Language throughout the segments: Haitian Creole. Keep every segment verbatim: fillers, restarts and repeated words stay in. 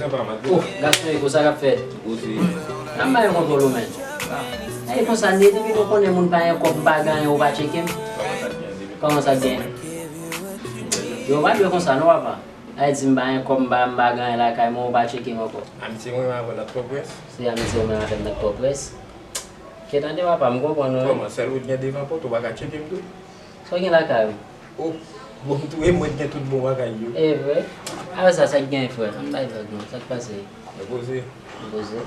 Oh, gason Ego, sa k ap fèt? Nan bay kontwòl ou menm. E konsa n ye, depi nou konnen moun pa gen kòb, m pa gen anyen, ou pa tcheke m. Kòman sa k gen? Yo, pa dwe konsa non, papa. Ay di m pa gen kòb, m pa, m pa gen anyen lakay mwen, ou pa tcheke m ankò. Amitye mwen avè w nan Pòtoprens. Se amitye ou menm avè m nan Pòtoprens. Ke tande papa, m konprann ou wi. Kòman, sèl ou t gen devan pòt, ou pa ka tcheke m tou? Sa w gen lakay ou? Oh, bon, m tou e mwen t gen tout bon bagay yo. E vre? Apre sa, sa k gen frè? Ann bay vag non, sa k pase? Repoze. Repoze.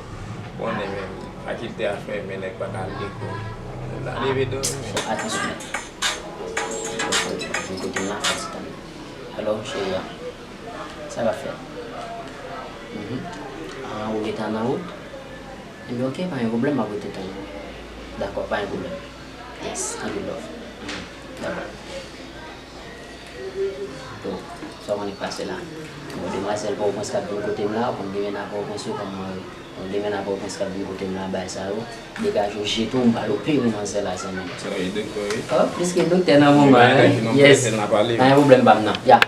Konnen menm, fakilte a fèmen, nèg pa ka al lekòl. La leve dòmi. Atis mwen. Vin kote m la, fè ti tann. Hello, cheri a. Sa k ap fèt? Mhm. Ah, ou gentan nan wout? Ebyen, oke, pa gen pwoblèm, m ap rete tann ou. Dakò, pa gen pwoblèm. Yes, anpil love. Mhm. Dakò. Bon, sa w konnen k pase la. Bon, demwazèl Pòtoprens k ap vin kote m la, ou konn gen mennaj Pòtoprens yo kòman yo ye. Bon, gen mennaj Pòtoprens k ap vin kote m la, bay sa yo. Degaje w, jete w, m pral opere manzè la, zanmi m. Sa w ye, doktè, wi. Oh, plis ke doktè nan moman an, wi. Yes. Pa gen pwoblèm, pa m nan. Ya.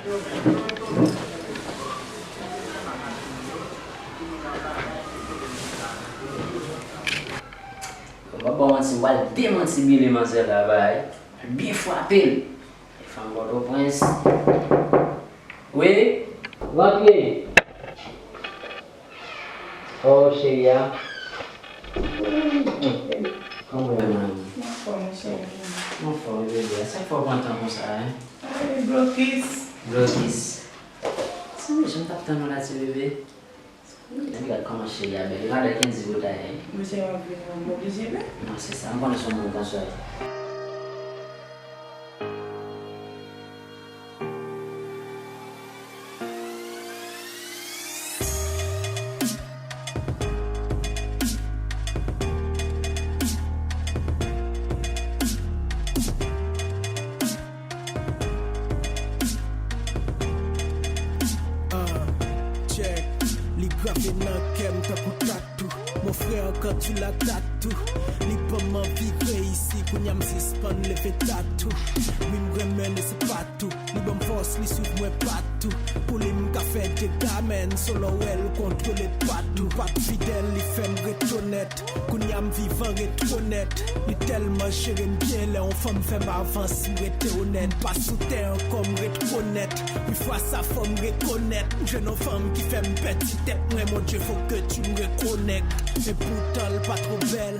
M pa ba w manti, m pral demantibile manzè la, bay. Byen frape l. Fanm Pòtoprens. Wi, rantre. Oh, cheri a. Kòman w ye, man? M anfòm, cheri. M anfòm, bebe. Sa k fè w pran tan konsa, en? Ay, blokis. Blokis. Sa, men, jan m t ap tann ou la, ti bebe. Lè m gad kòman cheri a bèl, li pa bèl Kendy Bouda ye. Mesye, m ap vini, m oblije vin. Non, se sa, m konnen se yon moun konsa. Ah, check. Li grave nan kè m tankou tatou. Mon frère, quand tu la tatou, li ban m anvi reyisi. Kounye a m sispann leve tatou. Wi, m renmen l e se pa tou. Li ban m fòs, li swiv mwen patou. Pou li m ka fè dega, men solo wè l kontwole patou. M pa t fidèl, li fè m ret onèt. Kounye a m vivan ret onèt. Li tèlman jere m byen, lè yon fanm fè m avans, m rete onèt. M pa sou tè ankò, m ret onèt. Wi, fwa sa fò m rekonèt. M jwenn yon fanm ki fè m pèdi tèt mwen, mon Dye, faut que tu me reconnectes. E poutan l pa twò bèl.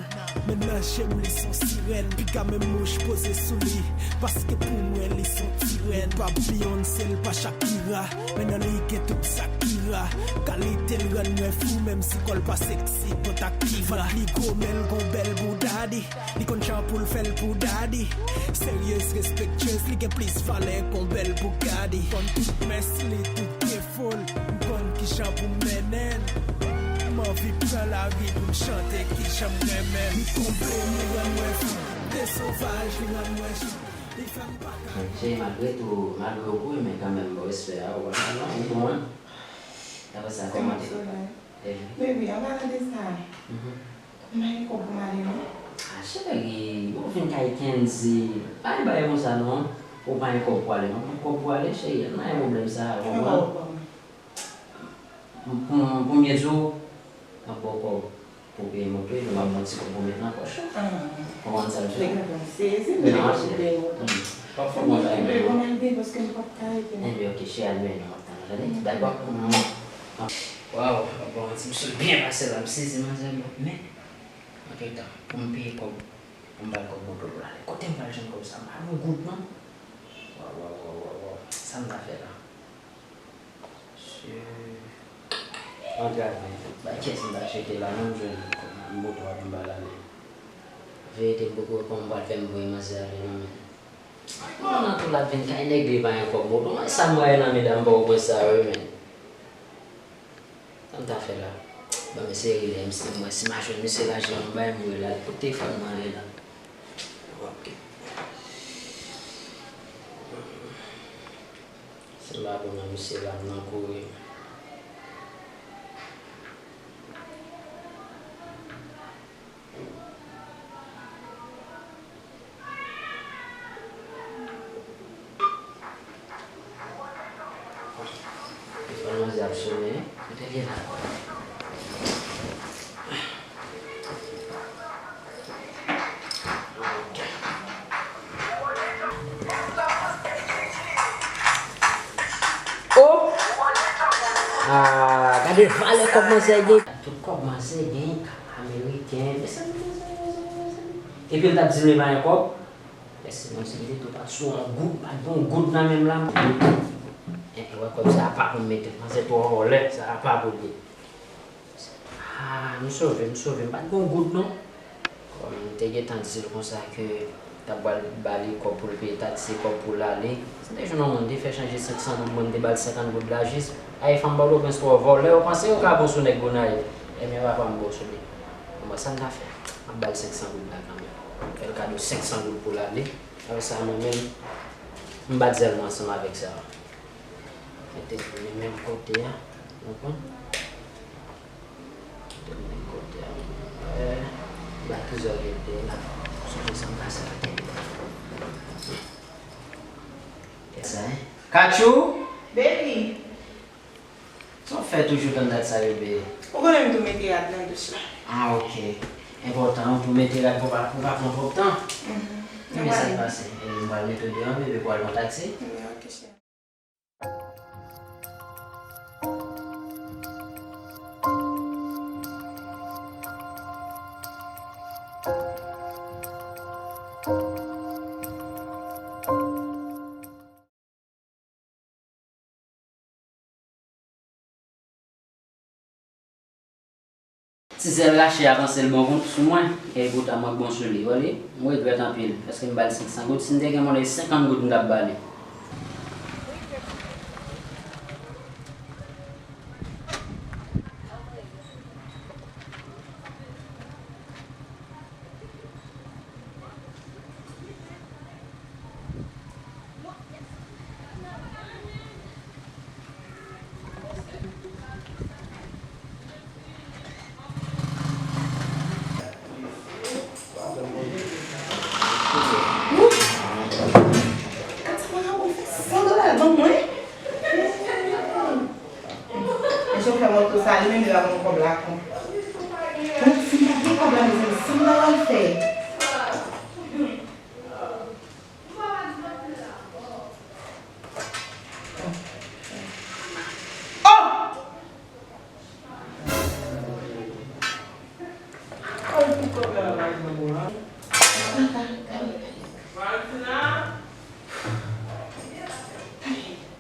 Men nan je m li s on sirèn, piga menm mouch poze sou li, paske pou mwen li s on tirèn. Li pa Beyoncé, li pa Shakira, men nan li gen tout sa ki ra. Kalite l rann mwen fou, menm si kò l pa seksi, kontak ki va. Li gwo, men l gon bèl boudadi, li konn jan pou l fè l pou dadi. Seryez, respektyez, li gen plis valè kon bèl Bugatti. Konn tout mès li, tout defo l, m konn kijan pou m mennen l. M anvi pran lari pou m chante kijan m renmen l. Li konble m, li rann mwen fou. Li sovaj, li rann mwen chou. Li fè m pa ka. Cheri, malgre tou, malgre w kouri, men kanmenm, bon, respè a, ou konprann, non? Ou bon, wi. Daprè sa, kòman te? Baby, an palan de sa, mhm. M pa gen kòb pou m ale non. Ah, cheri, ou vin kay Kendy. Pa gen bagay konsa non. Ou pa gen kòb pou ale non. Pa gen kòb pou ale, cheri. Pa gen pwoblèm sa, ou konprann? Pou, pou m di w, m ap ba w kòb pou peye moto, epi m ap ba w ti kòb pou w met nan pòch ou. Ou konprann sa m di w? Nèg la pral sezi, m peye moto. Pa fè m bagay non. Ebyen, ok, cheri, al benyen, m ap tann ou, tande? Dakò? Waw, bon, ti mesye byen pase la, m sezi manzè, bon, men, antretan, pou m peye kòb, pou m ba l kòb moto pou l ale. Kote m pral jwenn kòb sa? M pa gen goud, non. Waw, waw, waw, waw, waw. Sa m ta fè la? Mesye. Antrave. Bay kès m ta tcheke la, non, m jwenn kòb moto a pou m ba l ale. Verite, m poko wè kòman m pral fè m voye manzè ale, non, men. Bon, nan tou l ap vin kay nèg li pa gen kòb moto. Mwen sa m rayi nan medam Pòtoprens sa yo, wi, men. Sa m ta fè la? Ban m eseye rele misye, m wè si m a jwenn misye la, jan m bay m wè la, li pot telefòn mwen ale la. Ok. Si m pa bon nan misye la, m nan kouri. Telefòn manzè ap sonnen. Li la. Oh! Ah, gade valè kòb manzè gen. Tout kòb manzè gen, ameriken. Mezanmi, mezanmi, mezanmi, mezanmi. Epi l t ap di m li pa gen kòb. Mèsi, mwen se li tou pa t sou yon goud, pa t gen yon goud nan men m la. E, e wè kòb sa a pa pou m mete. Manzè twò vòlè, sa a pa pou l ye. Ah, m sove, m sove, m pa t gen yon goud non. Kòm m te gentan di l konsa ke t ap pral ba li kòb pou l peye taksi, kòb pou l ale. Se te jwenn yon moun te fè chanje senk san goud, mwen m te ba l senkant goud la jis. Ay, fanm Pòtoprens twò vòlè, yo panse yo ka bon sou nèg Gonayiv. Ebyen, papa m bon sou li. Bon, mwen sa m ta fè? M ap ba l senk san goud la kanmenm. Fè l kado senk san goud pou l ale. Apre sa, mwen menm, m bat zèl mwen ansanm avèk sa. Mete tounen menm kote a. Konprann? Tounen menm kote a. Eh, m bat tout zòrèy li la. Sonje sa m pase atè. Sa, hein? Kachou! Baby! Sa w fè toujou tann dat sa, bebe? Ou konnen m tou mete rad nan douch la. Ah, ok. Enpòtan, ou tou mete rad pou pa, pou pa pran twòp tan. Mhm. Men sa k pase. E, m pral mete w deyò, bebe, pou al pran taksi. Wi, ok, cheri. Ti zèl rache a panse l bon kont sou mwen, e poutan mwen k bon sou li. Wè li, m regrèt anpil, paske m ba l senk san goud. Si m te gen monnè senkant goud, m t ap ba li. Gad sa vagabon fè san dola l ban mwen. Men chofè moto sa, li menm li pa konn kòb la kon. Bon, si m pa gen kòb la, mezanmi, sa m ta pral fè? Oh!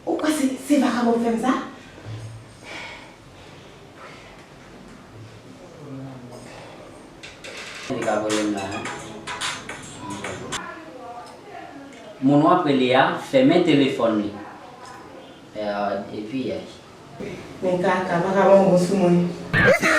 Ou kwè se, se vagabon k fè m sa? Li ka voye m la, hein. Moun w ap rele a fèmen telefòn li. Eh, epi, eh. Men kaka, pa ka ban m bon sou mwen.